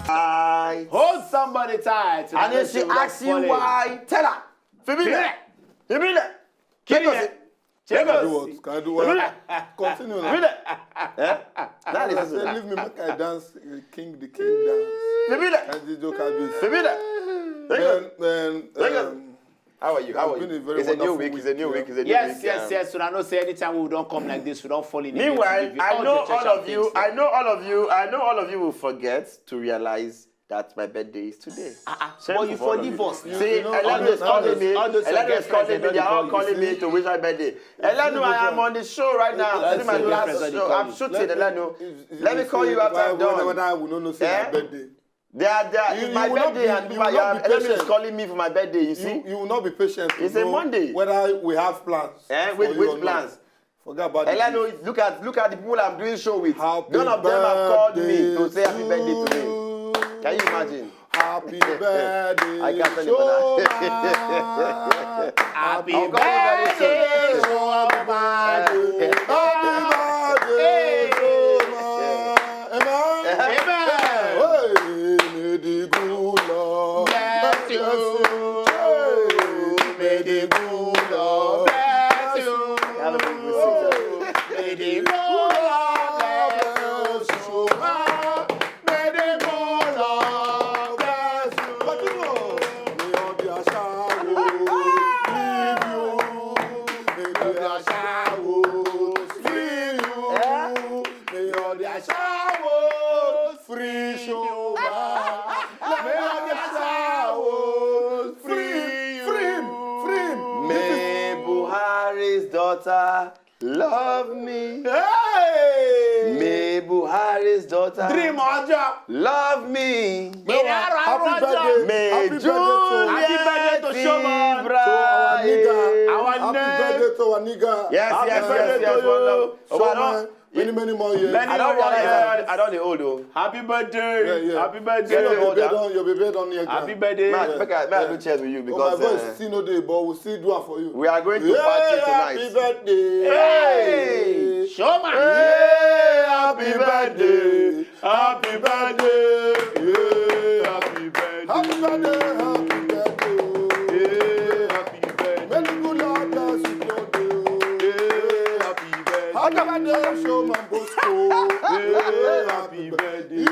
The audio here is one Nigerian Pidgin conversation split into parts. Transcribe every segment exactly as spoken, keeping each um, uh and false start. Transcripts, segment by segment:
Hold somebody tight. And if she asks you why, tell her. Fibile. Fibile. Fibile. Can I do what? Can I do what? Continue now. Fibile. Eh? That is it. Leave me make I dance, uh, king the king dance. Fibile. Can you joke at this? Fibile. Then, then, um, how are you? How are you? It's a new week. It's a new week. It's a new week. Yes, yes, yes. So I know say anytime we don't come like this, we don't fall in. Meanwhile, I know all of you. I know all of you. I know all of you will forget to realize that my birthday is today. Ah, ah. But you forgive us. See, Elenu is calling me. Elenu is calling me. They are all calling me to wish my birthday. Elenu, I am on the show right now. I'm shooting, Elenu. Let me call you after I'm done. Whether I will not know say my birthday. They are there. It's my birthday, and Elenu is calling me for my birthday. You see, you will not be patient. It's a Monday. Whether we have plans. Eh, with plans. Forget about it. Elenu, look at, look at the people I'm doing show with. None of them have called me to say happy birthday to me. Can you imagine? Happy birthday. I can't tell you that. Happy birthday, Shoma. Happy birthday, Shoma. Amen. Amen. Hey, may the good Lord bless you. May the good Lord bless you. May the good Lord bless you. May the good Lord bless you. May all the ashawo leave you. May the ashawo free you. May all the ashawo free Shoma. May all the ashawo free you. Free him. Free him. May Buhari's daughter love me. Hey! May Buhari's daughter dream Oja love me. May Happy birthday. May Juliet Ibrahim. Our nigga. Happy birthday to our nigga. Yes, yes, yes, yes. One love. Shoma, many, many more years. I don't realize that I don't dey old o. Happy birthday. Yeah, yeah. Happy birthday. Your baby don, your baby don near. Happy birthday. Make I, make I do chest with you because my voice still no dey, but we still do am for you. We are going to party tonight. Happy birthday. Hey, Shoma. Hey, happy birthday. Happy birthday. Yeah, happy birthday. Happy birthday, happy birthday. Yeah, happy birthday. Many good Lord bless you today. Yeah, happy birthday. Happy birthday, Shoma Bosco. Yeah, happy birthday.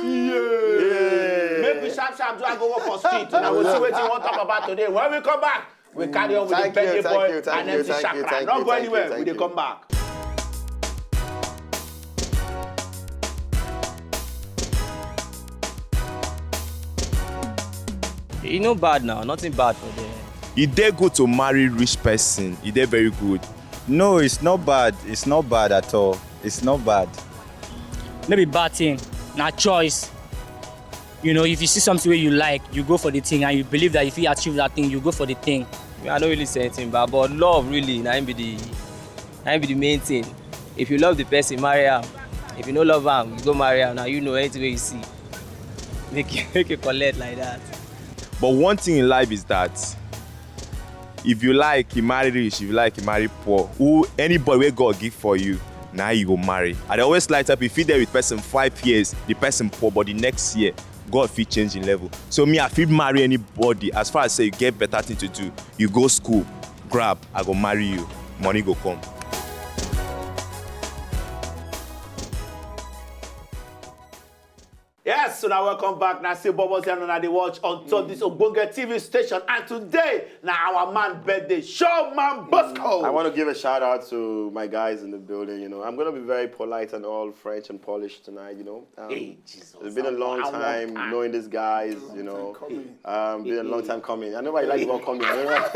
Yeah. Make we sharp sharp do I go work for street. And I will see wetin we wan talk about today. When we come back, we carry on with the birthday boy and M C Shakra. Not go anywhere. We dey come back. E no bad now, nothing bad for there. E dey good to marry rich person, e dey very good. No, it's not bad, it's not bad at all, it's not bad. No be bad thing, na choice. You know, if you see something wey you like, you go for the thing, and you believe that if you achieve that thing, you go for the thing. Me, I no really say anything bad, but love really, na im be the, na im be the main thing. If you love the person, marry am. If you no love am, you go marry am. Now you know anything wey you see. Make you, make you collect like that. But one thing in life is that if you like, you marry rich. If you like, you marry poor. Who, anybody wey God give for you, na you go marry. I dey always like tell people, if you dey with person five years, the person poor, but the next year, God fit change him level. So me, I fit marry anybody as far as say you get better thing to do. You go school, grab, I go marry you. Money go come. Yes, so now welcome back. Now see Bubbles here and they watch on top this Ogbonge T V station. And today, now our man birthday, Shoma Bosco. I want to give a shout out to my guys in the building. You know, I'm gonna be very polite and all French and Polish tonight. You know, um, hey, Jesus, it's been a long time knowing these guys. You know, um, been a long time coming. I know why you like the word coming. I don't know.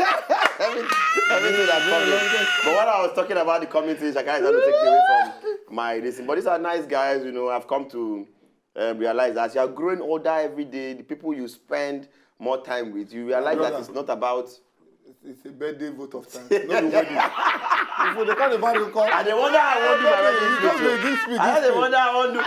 Everything, everything that coming. But what I was talking about the coming thing, I can't take away from my this. But these are nice guys. You know, I've come to um, realize that as you are growing older every day, the people you spend more time with, you realize that it's not about. It's, it's a birthday vote of thanks. No be wedding. If they call the body call. I dey wonder how I wan do my wedding speech. I dey wonder how I wan do.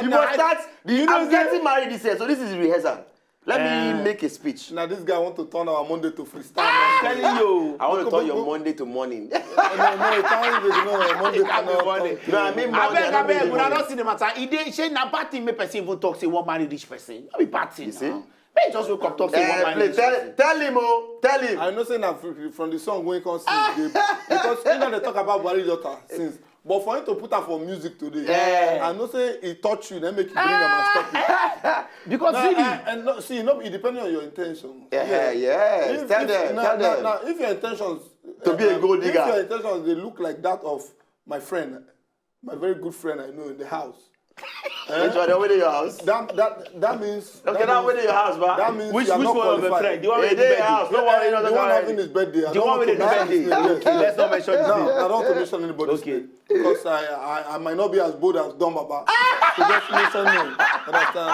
You must start. I'm getting married this year, so this is rehearsal. Let Eh. me make a speech. Now this guy want to turn our Monday to freestyle. I'm telling you. I want to Look, turn your look, Monday to morning. No, no, it can't be. No, Monday It can't be cannot Monday. turn to No, I mean Monday. Abeg, I don't abeg, mean una Monday. don see the matter. E dey shey na bad thing make person even talk say one marry rich person. No be bad thing. You see? Make just wake up talk say Eh, one marry please rich tell, person. Tell him, oh, tell him. I know say na fr- from the song wey come sing dey because you know they talk about Buhari daughter since, but for him to put her for music today, Yeah. I know say e touch you, then make you bring am and stop it. Because No, really, I, I, no, see, no, it depending on your intention. Yeah, yes. If, Tell if, them, now, tell now, them. Now, if your intentions, To be a uh, gold if digger. Your intentions they look like that of my friend, my very good friend I know in the house. Which one? Wey dey your house? That that that means Okay, that now wey means, dey your house, ba? That means Which- you are which not one of the qualified. friend? The one Wey with the dey birthday? house. No worry, no, The no, one no, having his birthday. I The don't one want with to the mention birthday. his name. Yes. Let's not mention his No, name. I don't want to mention anybody's Okay. name because I, I I might not be as bold as Don Baba to just mention name. Understand?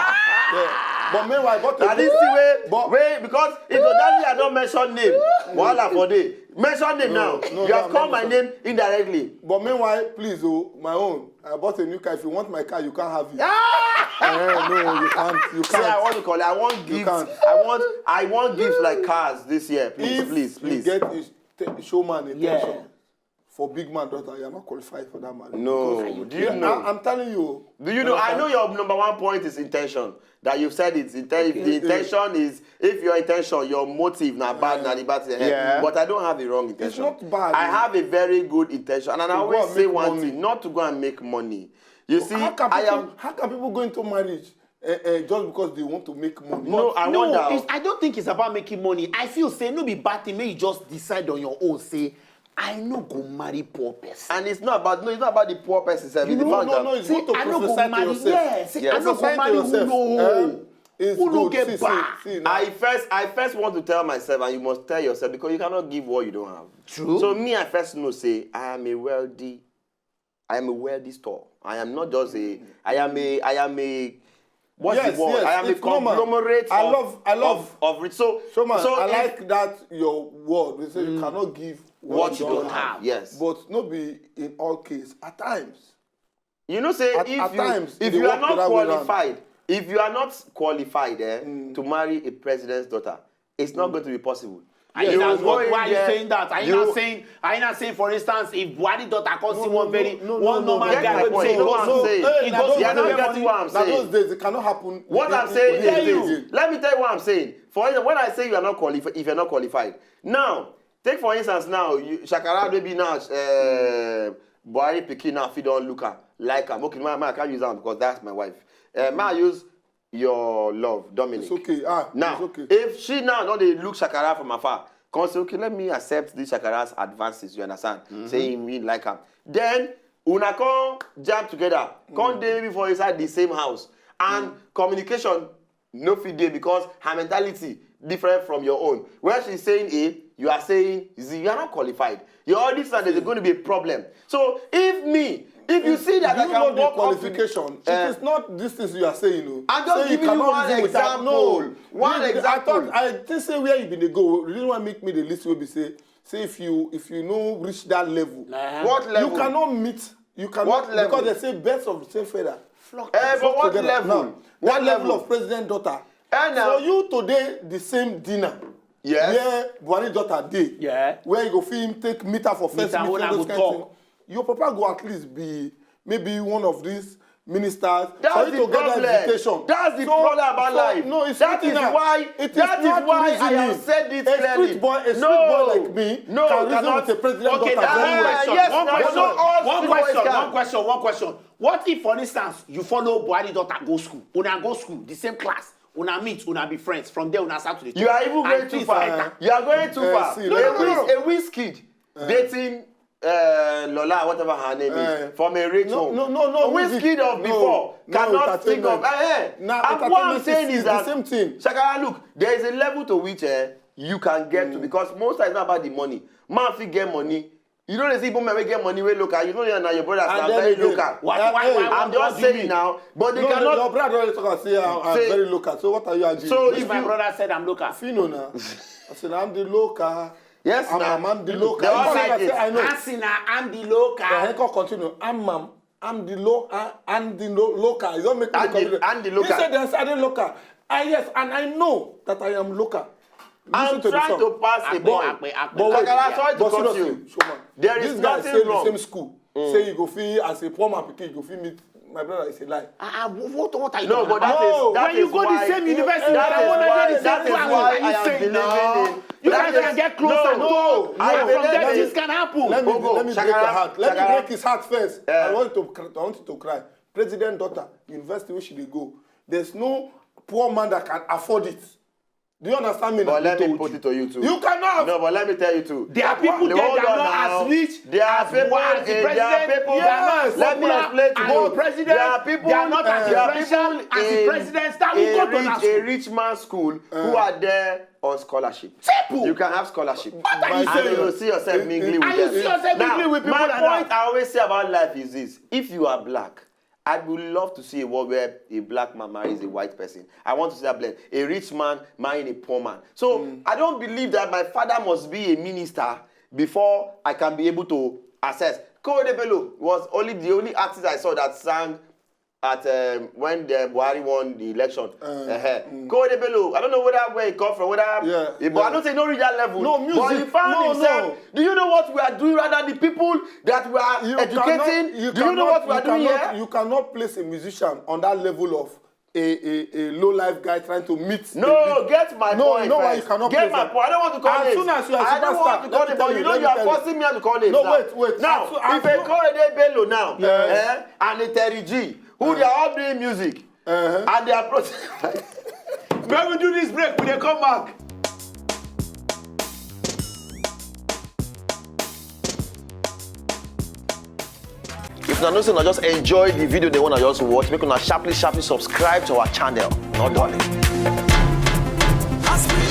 Yeah. But meanwhile, but Na this thing wey but- wey because if you tell me I don mention name, wahala for dey. Mention name now. No, You have no, called my mention. Name indirectly. But meanwhile, please, oh, my own. I bought a new car. If you want my car, you can't have it. Eh, no, you can't. You Say I can't. want to call. I want gifts. can't. I want. I want gifts like cars this year, please, If please, you please. get a st- showman attention Yeah. for big man daughter, you're not qualified for that marriage. No, Because- do you Yeah, know? I, I'm telling you. Do you know? I Understand? Know your number one point is intention. That you've said it. Inten- if the Yeah. Intention is if your intention, your motive na bad, na the bad thing. Yeah. But I don't have the wrong intention. Not bad. I have a very good intention, and I go always and say make one money. Thing: not to go and make money. You see, How can I people, am. How can people go into marriage uh, uh, just because they want to make money? No, I No, wonder. it's, I don't think it's about making money. I feel say no be bad thing. Make you just decide on your own. Say I no go marry poor person. And it's not about no, it's not about the poor person. Sef. It's the No, fact no, that no, it's Say good to I no go prophesy to marry. Yourself. Yes, say Yes. I no go Prophesy to marry who yourself. no Eh? own. It's Who no good. Get See, see, back. see, now. I first, I first want to tell myself, and you must tell yourself because you cannot give what you don't have. True. So me, I first know say I am a wealthy, I am a wealthy store. I am not just a, I am a, I am a. What's Yes, the word? Yes, I am a it's normal. Conglomerate. I Of, love, I love. Of, of rich. So, Showman, so I if- Like that your word. We say you cannot give What you don't have. Yes. But not be in all case. At times. You know, say At- if at you times, if they you are work the not other way round. Qualified, if you are not qualified eh, to marry a president's daughter, it's not going to be possible. Are you You not, go in why are you there, saying that? Are you, you- not saying? Are you not saying, for instance, if Buhari daughter come see No, one no, very no, no, one no, normal no. Get guy my wey point. say You know what I'm no, saying? he Hey, goes na You are to not get getting money. what I'm Now saying. Those days it cannot happen. What in- I'm in- saying in is those this. days. Let me tell you what I'm saying. For instance, when I say you are not qualified, if you are not qualified, now take for instance now you Shakara maybe now uh, Buhari pikin now fit don look am like am. Okay, man, man, I can't use am because that's my wife. Uh, man, use your love, Dominic. It's okay. Ah, Now, it's okay. If she now don dey look Shakara from afar, come say, okay, let me accept this Shakara's advances. You understand? Say him really like am. Then una come jam together, come dey maybe for inside the same house, and communication no fit dey because her mentality different from your own. When she's saying A, you are saying Z. You are not qualified. Your all this now there's going to be a problem. So if me, if you see that Do I you can know the walk up to qualification? Eh. It is not this thing you are saying. Oh. I'm just Say you giving you cannot one reason without- example. No. One You- example. I thought I think say where you been dey go. The reason why make me the list will be say say if you if you no reach that level, Uh-huh. What level? you cannot meet. You cannot What level? Because they say birds of the same feather flock, Eh, but flock what together. Level? Now, What that level level? Of president daughter. Eh, now. For you today, the same dinner. Yes. Where Buhari daughter dey. Yeah. Where you go feel him take meter for first Meter, meeting, una those go kind talk. Thing. Your papa go at least be maybe one of these ministers. That's for you the to get problem. That invitation. That's the So- problem about so, life. No, it's That not is enough. Why. It is That is not why I reasoning. have said it A clearly. street boy, a street No. boy like me No, can reason cannot. With a president Okay, daughter now very one well. question. Yes, One now, question. all One street boys question. can. One question. One question. What if, for instance, you follow Buhari daughter go school? Una go school, the same class. Una meet, una be friends. From there, una start to dey You are talk. even And going too things far. enter. You are going too Eh, far. see, A no, no, Wiz, no. A Wizkid dating uh, Lola, whatever her name Eh. Is, from a rich No, home. no, no, no, A Wizkid of no, before no, cannot think of. entertainment. Eh, eh. Now, And what I'm entertainment saying is, is is that the same thing. Shakara, look, there is a level to which eh, you can get to because most times it's not about the money. Man fit get money. You know they see women wey get money wey local. You know now your brothers And are then very again, local. Why, uh, why, hey, why, why, I'm what just do you saying mean? Now, but they No, no, cannot. Your brother always talk and say I'm, I'm Say- very local. So what are you arguing? So Which if my you- brother said I'm local. Fino now. I said I'm the local. Yes, I'm, now. I'm the local. They all He like said, it. I know. Asina, I'm the local. Then he come continue. I'm um, I'm the low, uh, I'm the low, local. You don't make me And the- continue. And the local. He said, "Then I the local." Ah, yes, and I know that I am local. I'm Listen to the trying song. to pass a Akpe, point. Akpe, Akpe. But wait, Shakara, sorry to but cut seriously, you. Showman, There this is guy nothing say the wrong. Same school. Say you go feel as a poor man pikin, you go feel meet my brother is a lie. Ah, ah, what, what are you No, talking but that about? is No, that when you is go the why- same university, that you is wanna why go the that same is class, why what are I you am saying believing now? in. You That guys can is- get closer. No, No, I and from believe there in- things can happen. Let me, Ogo, let me break your Shakara, heart. Let me Shakara. Break his heart first. Eh. I want to, cry, I want you to cry. President daughter, university where she dey go. There's no poor man that can afford it. Do you understand me? But Now? let me Told put you. it to you too. You cannot. No, but let me tell you too. There are people there Hold that are on not now. as rich There are as, people, as the eh, there are president. people. They are not as Let me popular explain to as you. the president. There are people. They are not as There are influential people as the in president. That a will go to rich, that a school. Rich man school who are there on scholarship. Simple. You can have scholarship. What are you And saying? you will see yourself mingling And with you them. see yourself Now, mingling with people my like point that. I always say about life is this: if you are black, I would love to see a world where a black man marries a white person. I want to see that blend. A rich man marrying a poor man. So I don't believe that my father must be a minister before I can be able to assess. Korede Bello was only the only artist I saw that sang at um, when the Buhari won the election. Uh, Korede Bello, I don't know whether where he come from, whether Yeah, eh, but I yeah. Don't say no reach that level. No, But music, he found no, himself. No. Do you know what we are doing rather than the people that we are You educating? Cannot, you Do cannot, you know what we are doing cannot, here? You cannot place a musician on that level of a, a, a low life guy trying to meet. No, a get my No, point. You know why you First. Cannot Get place my that. Point. I don't want to call As names. Soon as you are I don't superstar, want to call let me names, tell but you you, know let you me are tell you. Forcing me to call names. No, Now. Wait, wait. Now, As, if a Korede Bello now, Yes. Eh, and a Terry G, who they are all doing music, Uh-huh. And they are pro- When we do this break, we dey come back. If una know say una just enjoy the video, they wanna just watch, make una sharply, sharply subscribe to our channel. No darling. As we